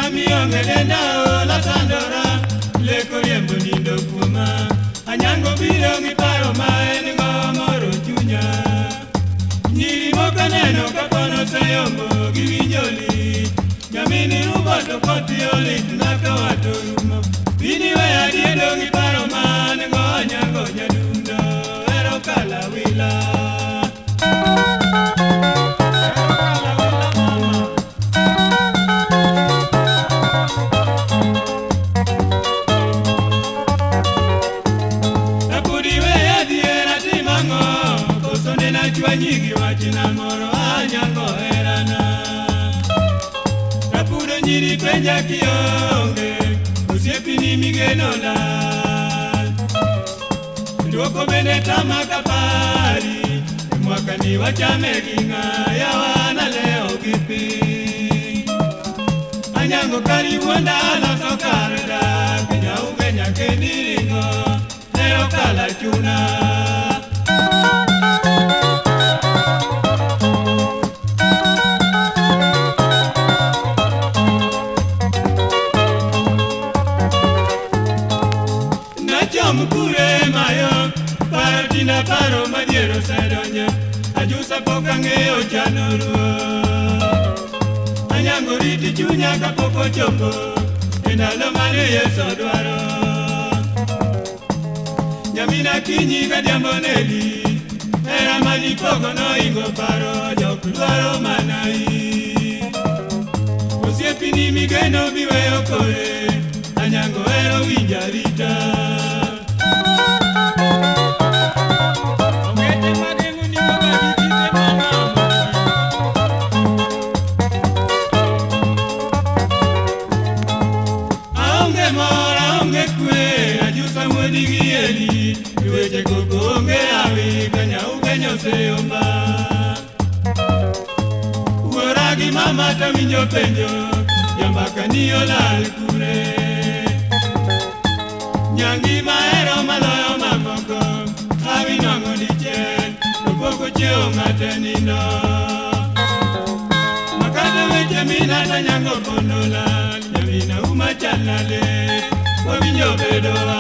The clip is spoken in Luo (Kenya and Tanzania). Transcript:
Kamionge denda ola sandora, leko riembo nindo kuoma. Anyango biro gi paro ma en go moro chunya. Nyiri moko neno kapono oseyombo giwinjo lit. Nyamini rubo to kotiyo lit na kawato rumo. Bini weya diedo gi paro ma an go Anyango nyadundo. Ero kalawila. Ero kalawila mama. Apudi weya dhier atim ang'o? Koso nena chwanyi gi wachna moro Anyango herana. Rapudo nyiri penja kionge, osiepini migeno lal. Duoko bende tama kapari, e mwaka ni wachame gi ng'a, yawa nalewo gi piny. Anyango kari wuonda loso kar dak, nyauge nyakendi ring'o, ero kalachuna. Nachom kure mayo, paro tina paro madier osedonjo, ajusa pok ang'eyo chano ruo. Anyango riti chunya kapok ochopo, e ndalo mane Yesu dwaro. Nyamina kinyi gadhiambo neli, hera manipogo noingo paro, jok dwaro mana in. Osiepini migeno biweyo kore, Anyango ero winja rita. Ong'ete mageng'o nimo ga gi kite mama. Aonge mor, aonge kwe, ajusa wuodi gi eli, weche koko onge hawi, ka nyauge oseyomba. Wuora gi mama to winjo penjo, jambaka ni olal kure. Nyangi mahero maloyo mamoko, hawi nwang'o dichiel, to pok ochiewo ng'ate nindo. Makata weche mina to nyango pondo lal, nyamina uma chal nade, wawinjo bedowa.